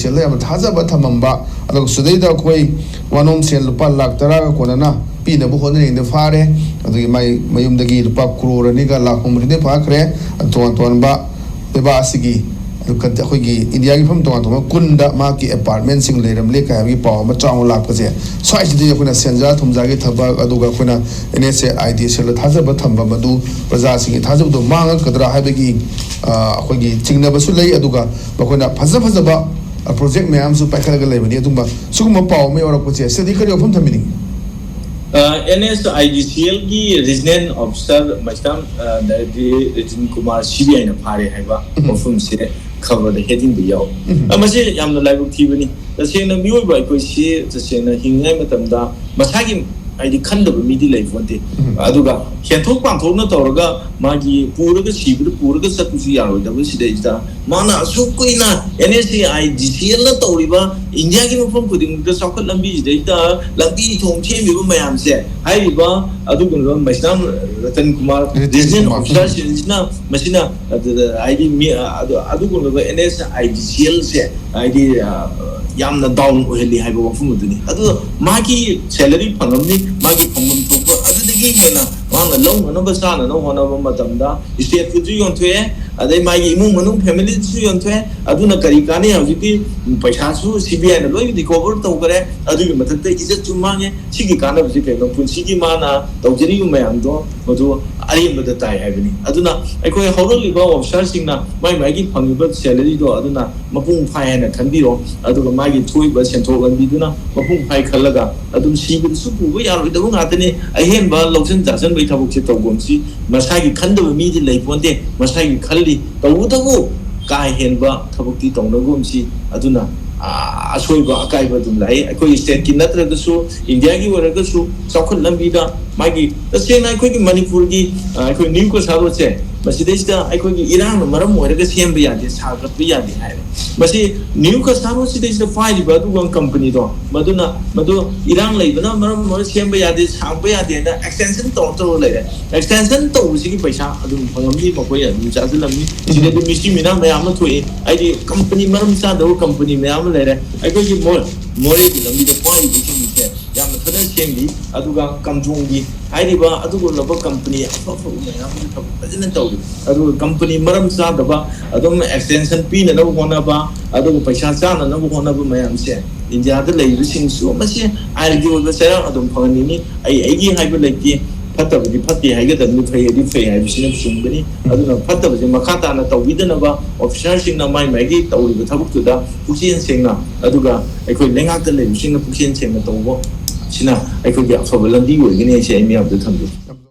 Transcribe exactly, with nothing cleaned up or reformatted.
ꯁꯦꯜꯗ ꯌꯥꯝꯅ ꯊꯥꯖꯕ ꯊꯝꯃꯝꯕ, ꯑꯗꯨꯒ ꯁꯤꯗꯩꯗ ꯑꯩꯈꯣꯏ ꯋꯥꯅꯣꯝ ꯁꯦꯜ ꯂꯨꯄꯥ ꯂꯥꯈ ꯇꯔꯥꯒ ꯀꯣꯟꯅꯅ ꯄꯤꯅꯕ ꯍꯣꯠꯅꯔꯤꯉꯩꯗ ꯐꯥꯔꯦ꯫ ꯑꯗꯨꯒꯤ ꯃꯥꯏ ꯃꯌꯨꯝꯗꯒꯤ ꯂꯨꯄꯥ ꯀ꯭ꯔꯣꯔ ꯑꯅꯤꯒ ꯂꯥꯈ ꯍꯨꯝꯐꯨꯇꯔꯦꯠ ꯐꯥꯈ꯭ꯔꯦ꯫ ꯇꯣꯉꯥꯟ ꯇꯣꯉꯥꯟꯕ ꯂꯩꯕꯥꯛ ꯑꯁꯤꯒꯤ ꯑꯩꯈꯣꯏꯒꯤ ꯏꯟꯗꯤꯌꯥꯒꯤ ꯃꯐꯝ ꯇꯣꯉꯥꯟ ꯇꯣꯉꯥꯟꯕ ꯀꯨꯟꯗ ꯃꯍꯥꯛꯀꯤ ꯑꯦꯄꯥꯔꯠꯃꯦꯟꯁꯤꯡ ꯂꯩꯔꯝꯂꯦ ꯀꯥꯏ ꯍꯥꯏꯕꯒꯤ ꯄꯥꯎ ꯑꯃ ꯆꯥꯎꯅ ꯂꯥꯛꯄꯁꯦ, ꯁ꯭ꯋꯥꯏꯁꯤꯗꯒꯤ ꯑꯩꯈꯣꯏꯅ ꯁꯦꯟꯖꯥ ꯊꯨꯝꯖꯥꯒꯤ ꯊꯕꯛ, ꯑꯗꯨꯒ ꯑꯩꯈꯣꯏꯅ and S A I D ꯁꯦꯜꯗ ꯊꯥꯖꯕ ꯊꯝꯕ ꯃꯗꯨ ꯄ꯭ꯔꯖꯥꯁꯤꯡꯒꯤ ꯊꯥꯖꯕꯗꯣ ꯃꯥꯡꯉꯛꯀꯗ꯭ꯔꯥ ꯍꯥꯏꯕꯒꯤ, ꯑ, ꯑꯩꯈꯣꯏꯒꯤ ꯆꯤꯡꯅꯕꯁꯨ ꯂꯩ꯫ ꯑꯗꯨꯒ ꯃꯈꯣꯏꯅ ꯐꯖ ꯐꯖꯕ, ꯑ, ꯄ꯭ꯔꯣꯖꯦꯛ ꯃꯌꯥꯝꯁꯨ ꯄꯥꯏꯈꯠꯂꯒ ꯂꯩꯕꯅꯤ꯫ ꯑꯗꯨꯒꯨꯝꯕ ꯁꯤꯒꯨꯝꯕ ꯄꯥꯎ ꯑꯃ ꯌꯥꯎꯔꯛꯄꯁꯦ, ꯁꯤꯗꯤ ꯀꯔꯤ ꯋꯥꯐꯝ ꯊꯝꯕꯤꯅꯤꯡꯉꯤ? And S I D C ꯑꯦꯜꯒꯤ regional officer Meisnam director Rijin Kumar C B ꯑꯥꯏꯅ ꯐꯥꯔꯦ ꯍꯥꯏꯕ ꯋꯥꯐꯝꯁꯦ ꯈꯕꯔꯗ ꯍꯦꯗꯤꯡꯗ ꯌꯥꯎꯏ꯫ ꯃꯁꯤ ꯌꯥꯝꯅ ꯂꯥꯏꯕꯛ ꯊꯤꯕꯅꯤ꯫ ꯇꯁꯦꯡꯅ ꯃꯤꯑꯣꯏꯕ ꯑꯩꯈꯣꯏꯁꯤ ꯇꯁꯦꯡꯅ ꯍꯤꯡꯂꯤꯉꯩ ꯃꯇꯝꯗ ꯃꯁꯥꯒꯤ ꯍꯥꯏꯗꯤ ꯈꯟꯗꯕ ꯃꯤꯗꯤ ꯂꯩ ꯄꯣꯟꯇꯦ꯫ ꯑꯗꯨꯒ ꯍꯦꯟꯊꯣꯛ ꯄꯥꯝꯊꯣꯛꯅ ꯇꯧꯔꯒ ꯃꯥꯒꯤ ꯄꯨꯔꯒ ꯁꯤꯕꯗ ꯄꯨꯔꯒ ꯆꯠꯄꯁꯨ ꯌꯥꯔꯣꯏꯗꯕ ꯁꯤꯗꯩꯁꯤꯗ ꯃꯥꯅ ꯑꯁꯨꯛ ꯀꯨꯏꯅ and S A I D ꯁꯤ ꯑꯦꯜꯅ ꯇꯧꯔꯤꯕ ꯏꯟꯗꯤꯌꯥꯒꯤ ꯃꯐꯝ ꯈꯨꯗꯤꯡꯃꯛꯇ ꯆꯥꯎꯈꯠ ꯂꯝꯕꯤꯁꯤꯗꯩꯗ ꯂꯝꯕꯤ ꯊꯣꯡ ꯁꯦꯝꯃꯤꯕ ꯃꯌꯥꯝꯁꯦ, ꯍꯥꯏꯔꯤꯕ ꯑꯗꯨꯒꯨꯝꯂꯕ ꯃꯩꯁꯅꯥꯝ ꯔꯇꯟ ꯀꯨꯃꯥꯔ ꯔꯤꯖꯅꯦꯜ ꯑꯣꯐꯤꯁꯥꯔꯁꯤꯡꯁꯤꯅ ꯃꯁꯤꯅ ꯑꯗꯨꯗ ꯍꯥꯏꯗꯤ ꯃꯤ ꯑꯗꯨ ꯑꯗꯨꯒꯨꯝꯂꯕ ꯑꯦꯟ ꯑꯦꯁ ꯑꯥꯏ ꯗꯤ ꯁꯤ ꯑꯦꯜꯁꯦ ꯍꯥꯏꯗꯤ ꯌꯥꯝꯅ ꯗꯥꯎꯟ ꯑꯣꯏꯍꯜꯂꯤ ꯍꯥꯏꯕ ꯋꯥꯐꯝ ꯑꯗꯨꯅꯤ꯫ ꯑꯗꯨ ꯃꯥꯒꯤ ꯁꯦꯂꯔꯤ ꯐꯪꯉꯝꯅꯤ, ꯃꯥꯒꯤ ꯐꯪꯐꯝ ꯊꯣꯛꯄ ꯑꯗꯨꯗꯒꯤ ꯍꯦꯟꯅ ꯃꯥꯅ ꯂꯧꯅꯅꯕ ꯆꯥꯅꯅꯕ ꯍꯣꯠꯅꯕ ꯃꯇꯝꯗ ꯏꯁꯇꯦꯠꯄꯨꯁꯨ ꯌꯣꯟꯊꯣꯛꯑꯦ, ꯑꯗꯩ ꯃꯥꯒꯤ ꯏꯃꯨꯡ ꯃꯅꯨꯡ ꯐꯦꯃꯤꯂꯤꯗꯨꯁꯨ ꯌꯣꯟꯊꯣꯛꯑꯦ꯫ ꯑꯗꯨꯅ ꯀꯔꯤ ꯀꯥꯟꯅꯩ? ꯍꯧꯖꯤꯛꯇꯤ ꯄꯩꯁꯥꯁꯨ ꯁꯤ ꯕꯤ ꯑꯥꯏꯅ ꯂꯣꯏ ꯔꯤꯀꯣꯚꯔ ꯇꯧꯈꯔꯦ꯫ ꯑꯗꯨꯒꯤ ꯃꯊꯛꯇ ꯏꯖꯠꯁꯨ ꯃꯥꯡꯉꯦ꯫ ꯁꯤꯒꯤ ꯀꯥꯟꯅꯕꯁꯤ ꯀꯩꯅꯣ? ꯄꯨꯟꯁꯤꯒꯤ ꯃꯥꯅ ꯇꯧꯖꯔꯤꯕ ꯃꯌꯥꯝꯗꯣ ꯃꯗꯨ ꯑꯔꯦꯝꯕꯗ ꯇꯥꯏ ꯍꯥꯏꯕꯅꯤ꯫ ꯑꯗꯨꯅ ꯑꯩꯈꯣꯏ ꯍꯧꯔꯛꯂꯤꯕ ꯑꯣꯐꯤꯁꯥꯔꯁꯤꯡꯅ ꯃꯥꯏ ꯃꯥꯏꯒꯤ ꯐꯪꯉꯤꯕ ꯁꯦꯂꯔꯤꯗꯣ ꯑꯗꯨꯅ ꯃꯄꯨꯡ ꯐꯥꯏ ꯍꯥꯏꯅ ꯈꯟꯕꯤꯔꯣ꯫ ꯑꯗꯨꯒ ꯃꯥꯒꯤ ꯊꯣꯛꯏꯕ ꯁꯦꯟꯊꯣꯛ ꯂꯝꯕꯤꯗꯨꯅ ꯃꯄꯨꯡ ꯐꯥꯏ ꯈꯜꯂꯒ ꯑꯗꯨꯝ ꯁꯤꯕꯗꯁꯨ ꯄꯨꯕ ꯌꯥꯔꯣꯏꯗꯕ ꯉꯥꯛꯇꯅꯤ꯫ ꯑꯍꯦꯟꯕ ꯂꯧꯁꯤꯟ ꯆꯥꯁꯤꯟꯕꯒꯤ ꯊꯕꯛꯁꯦ ꯇꯧꯒꯨꯝꯁꯤ꯫ ꯃꯁꯥꯒꯤ ꯈꯟꯗꯕ ꯃꯤꯗꯤ ꯂꯩ ꯄꯣꯟꯇꯦ꯫ ꯃꯁꯥꯒꯤ ꯈꯜꯂꯤ꯫ ꯇꯧꯕꯇꯕꯨ ꯀꯥ ꯍꯦꯟꯕ ꯊꯕꯛꯇꯤ ꯇꯧꯅꯒꯨꯝꯁꯤ꯫ ꯑꯗꯨꯅ, ꯑ, ꯑꯁꯣꯏꯕ ꯑꯀꯥꯏꯕ ꯑꯗꯨꯝ ꯂꯥꯛꯏ꯫ ꯑꯩꯈꯣꯏ ꯏꯁꯇꯦꯠꯀꯤ ꯅꯠꯇ꯭ꯔꯒꯁꯨ, ꯏꯟꯗꯤꯌꯥꯒꯤ ꯑꯣꯏꯔꯒꯁꯨ ꯆꯥꯎꯈꯠ ꯂꯝꯕꯤꯗ ꯃꯥꯒꯤ ꯇꯁꯦꯡꯅ ꯑꯩꯈꯣꯏꯒꯤ ꯃꯅꯤꯄꯨꯔꯒꯤ, ꯑ, ꯑꯩꯈꯣꯏ ꯅ꯭ꯌꯨ ꯀꯁꯥꯔꯣꯠꯁꯦ ꯃꯁꯤꯗꯩꯁꯤꯗ ꯑꯩꯈꯣꯏꯒꯤ ꯏꯔꯥꯡꯅ ꯃꯔꯝ ꯑꯣꯏꯔꯒ ꯁꯦꯝꯕ ꯌꯥꯗꯦ, ꯁꯥꯒꯠꯄ ꯌꯥꯗꯦ ꯍꯥꯏꯔꯦ꯫ ꯃꯁꯤ ꯅ꯭ꯌꯨ ꯀꯁꯥꯔꯣ ꯁꯤꯗꯩꯁꯤꯗ ꯄꯥꯏꯔꯤꯕ ꯑꯗꯨꯒ ꯀꯝꯄꯅꯤꯗꯣ, ꯃꯗꯨꯅ, ꯃꯗꯨ ꯏꯔꯥꯡ ꯂꯩꯕꯅ ꯃꯔꯝ ꯑꯣꯏꯔꯒ ꯁꯦꯝꯕ ꯌꯥꯗꯦ, ꯁꯥꯡꯕ ꯌꯥꯗꯦꯅ ꯑꯦꯛꯁꯇꯦꯟꯁꯟ ꯇꯧꯔ ꯇꯧꯔ ꯂꯩꯔꯦ꯫ ꯑꯦꯛꯁꯇꯦꯟꯁꯟ ꯇꯧꯕꯁꯤꯒꯤ ꯄꯩꯁꯥ ꯑꯗꯨꯝ ꯐꯪꯉꯝꯅꯤ, ꯃꯈꯣꯏ ꯑꯗꯨꯝ ꯆꯥꯁꯤꯜꯂꯝꯅꯤ꯫ ꯁꯤꯗꯗꯤ ꯃꯤꯁꯤ ꯃꯤꯅꯥ ꯃꯌꯥꯝ ꯑꯃ ꯊꯣꯛꯏ꯫ ꯍꯥꯏꯗꯤ ꯀꯝꯄꯅꯤ ꯃꯔꯝ ꯆꯥꯗꯕ ꯀꯝꯄꯅꯤ ꯃꯌꯥꯝ ꯑꯃ ꯂꯩꯔꯦ꯫ ꯑꯩꯈꯣꯏꯒꯤ ꯃꯣꯔꯦꯒꯤ ꯂꯝꯕꯤꯗ ꯄꯥꯏꯔꯤꯕꯁꯤꯡꯁꯦ ꯌꯥꯝꯅ ꯐꯖꯅ ꯁꯦꯝꯕꯤ꯫ ꯑꯗꯨꯒ ꯀꯝꯖꯣꯡꯒꯤ ꯍꯥꯏꯔꯤꯕ ꯑꯗꯨꯒꯨꯝꯂꯕ ꯀꯝꯄꯅꯤ ꯑꯐ ꯑꯐꯕ ꯃꯌꯥꯝ ꯑꯃ ꯊꯕꯛ ꯐꯖꯅ ꯇꯧꯔꯤ꯫ ꯑꯗꯨꯒ ꯀꯝꯄꯅꯤ ꯃꯔꯝ ꯆꯥꯗꯕ, ꯑꯗꯨꯝ ꯑꯦꯛꯁꯇꯦꯟꯁꯟ ꯄꯤꯅꯅꯕ ꯍꯣꯠꯅꯕ, ꯑꯗꯨꯒ ꯄꯩꯁꯥ ꯆꯥꯅꯅꯕ ꯍꯣꯠꯅꯕ ꯃꯌꯥꯝꯁꯦ ꯏꯟꯗꯤꯌꯥꯗ ꯂꯩꯕꯁꯤꯡꯁꯨ ꯃꯁꯤ ꯑꯥꯏꯟꯒꯤ ꯑꯣꯏꯕ ꯆꯩꯔꯥꯛ ꯑꯗꯨꯝ ꯐꯪꯍꯟꯅꯤꯡꯉꯤ꯫ ꯑꯩ ꯑꯩꯒꯤ ꯍꯥꯏꯕ ꯂꯩꯇꯦ꯫ ꯐꯠꯇꯕꯗꯤ ꯐꯠꯇꯦ ꯍꯥꯏꯒꯗꯕꯅꯤ, ꯐꯩ ꯍꯥꯏꯗꯤ ꯐꯩ ꯍꯥꯏꯕꯁꯤꯅ ꯆꯨꯝꯒꯅꯤ꯫ ꯑꯗꯨꯅ ꯐꯠꯇꯕꯁꯦ ꯃꯈꯥ ꯇꯥꯅ ꯇꯧꯕꯤꯗꯅꯕ ꯑꯣꯐꯤꯁꯥꯔꯁꯤꯡꯅ ꯃꯥꯏ ꯃꯥꯏꯒꯤ ꯇꯧꯔꯤꯕ ꯊꯕꯛꯇꯨꯗ ꯄꯨꯛꯆꯦꯜ ꯁꯦꯡꯅ, ꯑꯗꯨꯒ ꯑꯩꯈꯣꯏ ꯂꯩꯉꯥꯛꯇ ꯂꯩꯕꯁꯤꯡꯅ ꯄꯨꯛꯆꯦꯜ ꯁꯦꯡꯅ ꯇꯧꯕ ꯁꯤꯅ ꯑꯩꯈꯣꯏꯒꯤ ꯑꯐꯕ ꯂꯝꯕꯤ ꯑꯣꯏꯒꯅꯤ ꯍꯥꯏꯁꯦ ꯑꯩ ꯃꯤꯌꯥꯝꯗ ꯊꯝꯖꯒꯦ꯫